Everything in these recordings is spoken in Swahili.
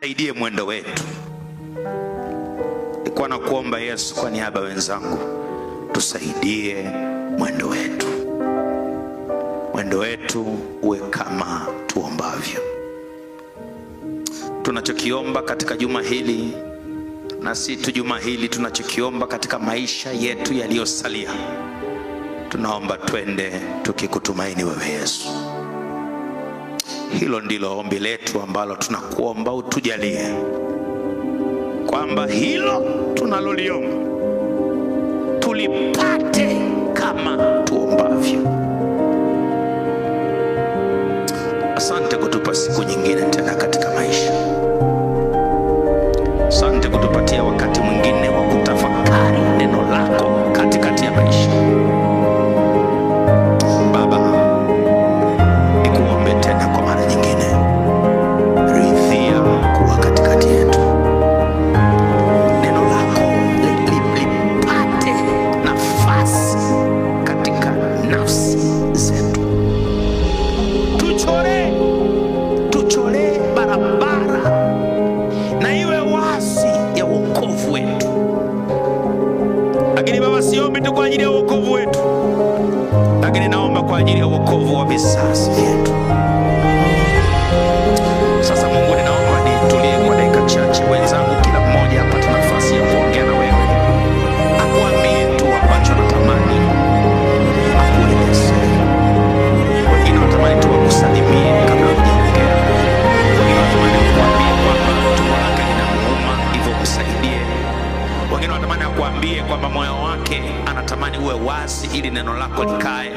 Saidie mwendo wetu. Nilikuwa nakuomba Yesu kwa niaba ya wenzangu, tusaidie mwendo wetu, mwendo wetu uwe kama tuombavyo. Tunachokiomba katika juma hili, na si tu juma hili, tunachokiomba katika maisha yetu yaliyosalia, tunaomba twende tukikutumaini wewe Yesu. Hilo ndilo ombi letu ambalo tunakuomba utujalie, kwamba hilo tunaloliomba tulipate kama tuombavyo. Asante kutupa siku nyingine tena katika maisha. Asante kutupatia wakati mwingine wa kutafakari neno lako katikati ya maisha. Baba, nikuombe tena kwa mara nyingine, ridhia kuwa katikati yetu. Neno lako lipate nafasi katika nafsi zetu. Tuchore, tuchore barabara na iwe wazi ya wokovu wetu. Lakini Baba, siombi tu kwa ajili ya wokovu wetu, lakini naomba kwa ajili ya wokovu wa vizazi vyetu. Sasa Mungu, ninaomba nitulie kwa dakika chache. Wenzangu, kila mmoja apate nafasi ya kuongea na wewe, akuambie tu ambacho anatamani akueleze. Wengine wanatamani tu wakusalimie kabla hujaongea. Wengine wanatamani akuambie kwamba tumbo lake linamuuma, hivyo msaidie. Wengine wanatamani akuambie kwamba moyo wake anatamani uwe wazi ili neno lako likae.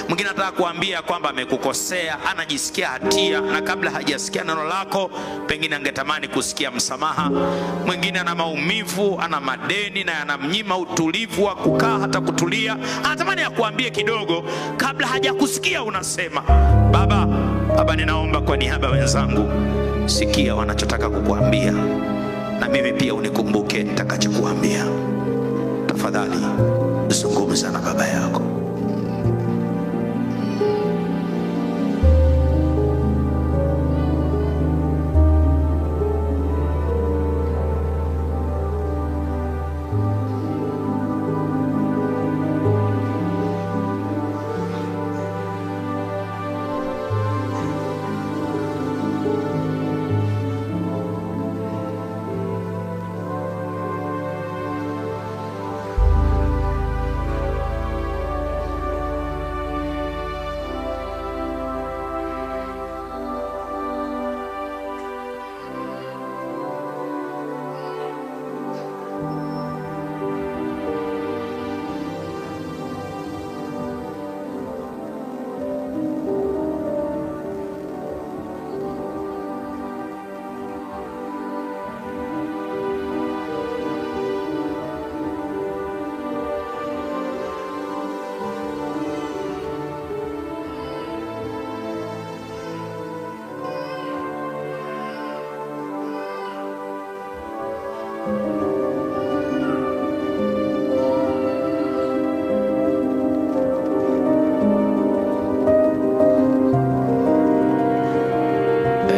Mwingine anataka kuambia kwamba amekukosea, anajisikia hatia, na kabla hajasikia neno lako pengine angetamani kusikia msamaha. Mwingine ana maumivu, ana madeni na yanamnyima utulivu wa kukaa hata kutulia, anatamani akuambie kidogo kabla hajakusikia unasema. Baba, Baba, ninaomba kwa niaba ya wenzangu, sikia wanachotaka kukuambia, na mimi pia unikumbuke nitakachokuambia. Tafadhali zungumza na baba yako.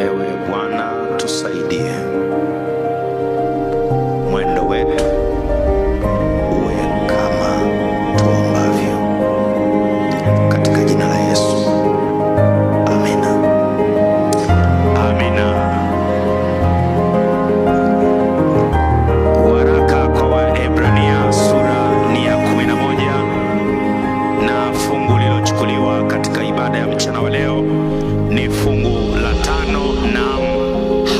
Ewe Bwana, tusaidie mwendo wetu uwe kama tuombavyo, katika jina la Yesu, amina. Amina. Waraka kwa Waebrania sura ni ya 11 na fungu lililochukuliwa katika ibada ya mchana wa leo ni fungu la 5 na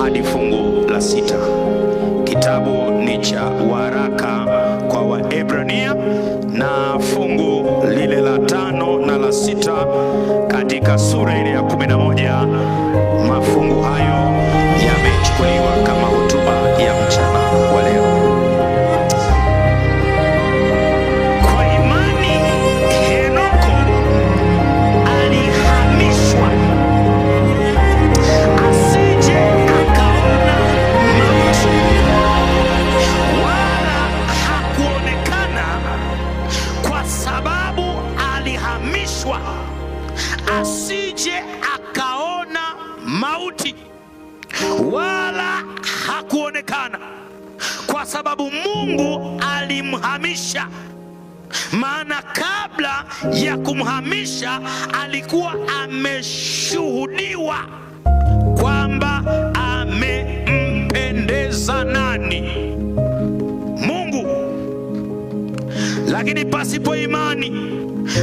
hadi fungu la 6. Kitabu ni cha waraka kwa Waebrania na fungu lile la 5 na la 6 katika sura ile ya 11. Mafungu hayo yamechukuliwa kama hotuba ya mchana wa leo. Kwa imani Henoko alihamishwa asije akaona Hakuonekana kwa sababu Mungu alimhamisha. Maana kabla ya kumhamisha alikuwa ameshuhudiwa kwamba amempendeza nani? Mungu. Lakini pasipo imani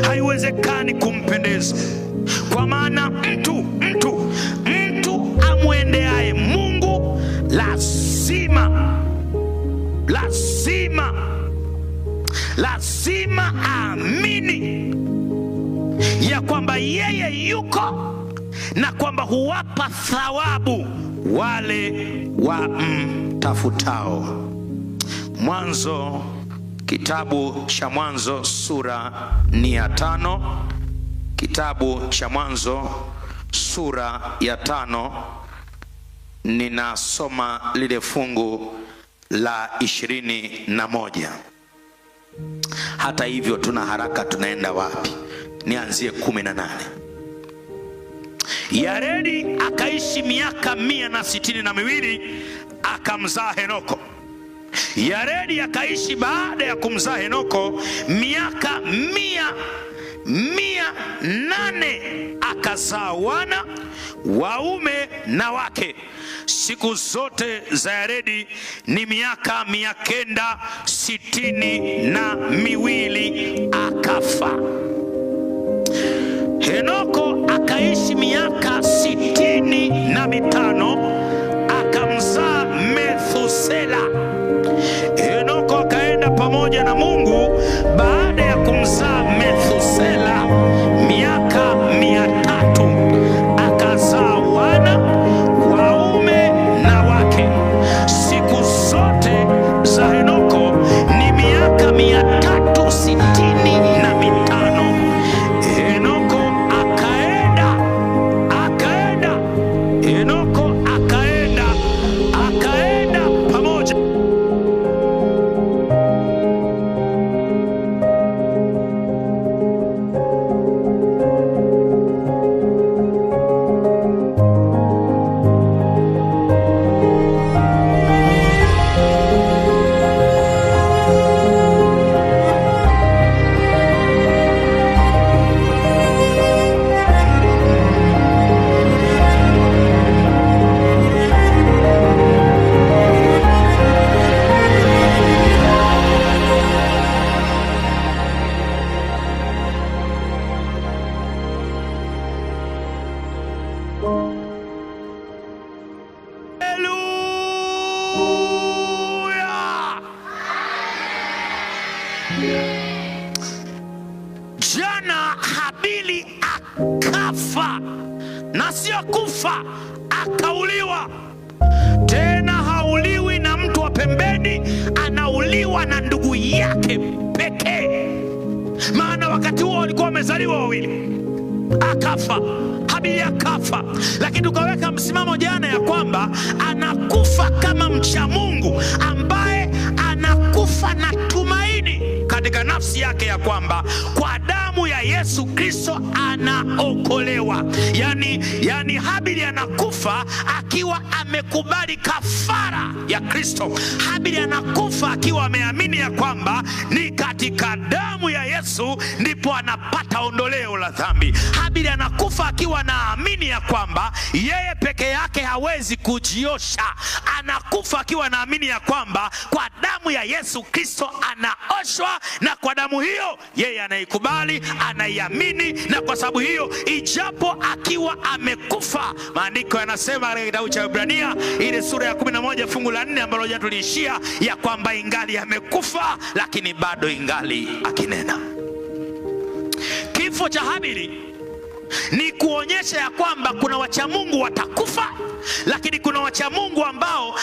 haiwezekani kumpendeza, kwa maana mtu amwendeaye Mungu lazima aamini ya kwamba yeye yuko na kwamba huwapa thawabu wale wamtafutao. Mwanzo, kitabu cha Mwanzo sura ni ya 5. Kitabu cha Mwanzo sura ya 5, ninasoma lile fungu la 21. Hata hivyo tuna haraka, tunaenda wapi? Nianzie 18. Yaredi akaishi miaka 162 akamzaa Henoko. Yaredi akaishi baada ya kumzaa Henoko miaka 800 akazaa wana waume na wake. Siku zote za Yaredi ni miaka 962 akafa. Henoko akaishi miaka 65 akamzaa Methusela. Henoko akaenda pamoja na Mungu baada ya kumzaa Methusela miaka 300 akazaa wana waume na wake. Siku zote za Henoko ni miaka 365. Henoko akaenda pamoja. Jana Habili akafa, na sio kufa, akauliwa. Tena hauliwi na mtu wa pembeni, anauliwa na ndugu yake pekee. Maana wakati huo walikuwa wamezaliwa wawili. Akafa, Habili akafa. Lakini tukaweka msimamo jana ya kwamba anakufa kama mcha Mungu ambaye anakufa na tumaini katika nafsi yake ya kwamba kwa damu ya Yesu Kristo anaokolewa. Yani Habili anakufa akiwa amekubali kafara ya Kristo. Habili anakufa akiwa ameamini ya kwamba ni katika damu ya Yesu ndipo anapata ondoleo la dhambi. Habili anakufa akiwa anaamini ya kwamba yeye peke yake hawezi kujiosha. Anakufa akiwa anaamini ya kwamba kwa damu ya Yesu Kristo anaoshwa, na kwa damu hiyo yeye anaikubali, anaiamini, na kwa sababu hiyo ijapo akiwa amekufa, maandiko yanasema katika kitabu cha Ibrania ile sura ya 11 fungu la 4 ambalo jana tuliishia, ya kwamba ingali amekufa lakini bado ingali akinena. Kifo cha Habili ni kuonyesha ya kwamba kuna wacha Mungu watakufa, lakini kuna wacha Mungu ambao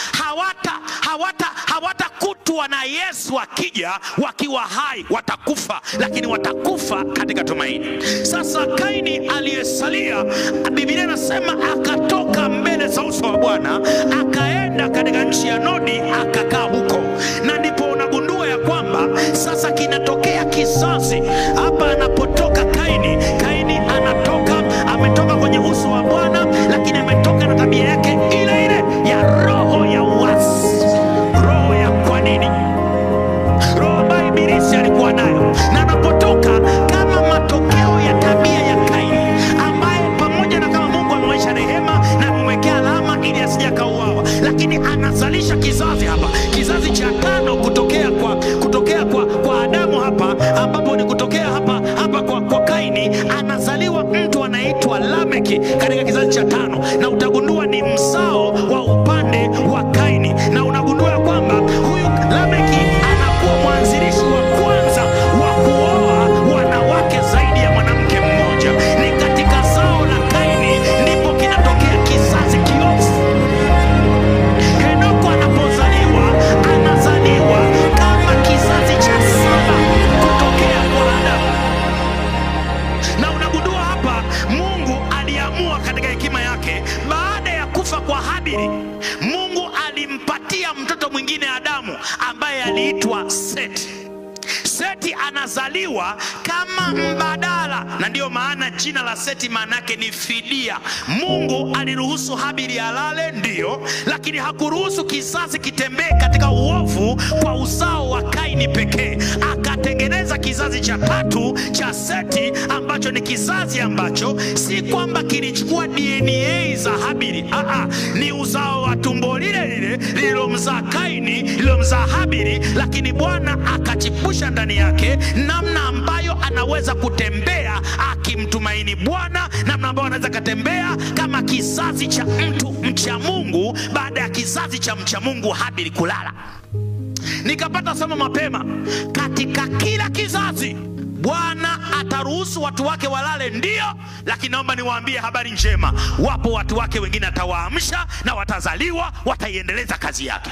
hawatakutwa na Yesu akija wakiwa hai, watakufa, lakini watakufa katika tumaini. Sasa Kaini aliyesalia, Biblia inasema akatoka mbele za uso wa Bwana, akaenda katika nchi ya Nodi, akakaa huko. Na ndipo unagundua ya kwamba sasa kinatokea kizazi hapa anapotoka Kaini. Kaini anatoka, ametoka kwenye uso wa Bwana, lakini ametoka na tabia yake ile ile ya roho ya uasi. lakini anazalisha kizazi hapa, kizazi cha tano kutokea kwa Adamu hapa, ambapo ni kutokea hapa kwa Kaini. Anazaliwa mtu anaitwa Lameki katika kizazi cha tano, na utagundua ni mzao wa upande wa Kaini, na unagundua kwamba huyu Lameki anakuwa mwanzilishi wa kwanza wa kuoa wanawake zaidi ya mwanamke mmoja. Ni katika zao la Kaini ndipo kinatokea kizazi kiovu. Henoko anapozaliwa anazaliwa kama kizazi cha saba kutokea kwa Adamu. Na unagundua hapa Mungu aliamua katika hekima yake, baada ya kufa kwa Habili, Mungu alimpatia mtoto mwingine Adamu ambaye aliitwa Seti. Seti anazaliwa kama mbadala, na ndiyo maana jina la Seti maana yake ni fidia. Mungu aliruhusu Habili alale, ndiyo, lakini hakuruhusu kizazi kitembee katika uovu kwa uzao wa Kaini pekee. Akatengeneza kizazi cha tatu cha Seti, ambacho ni kizazi ambacho si kwamba kilichukua DNA za Habili, ni uzao wa tumbo lile lile lililomzaa Kaini, lililomzaa Habili, lakini Bwana akachipusha ndani yake namna ambayo anaweza kutembea akimtumaini Bwana, namna ambayo anaweza katembea kama kizazi cha mtu mcha Mungu baada ya kizazi cha mcha Mungu Habili kulala. Nikapata somo mapema, katika kila kizazi Bwana ataruhusu watu wake walale, ndio, lakini naomba niwaambie habari njema, wapo watu wake wengine atawaamsha na watazaliwa, wataiendeleza kazi yake.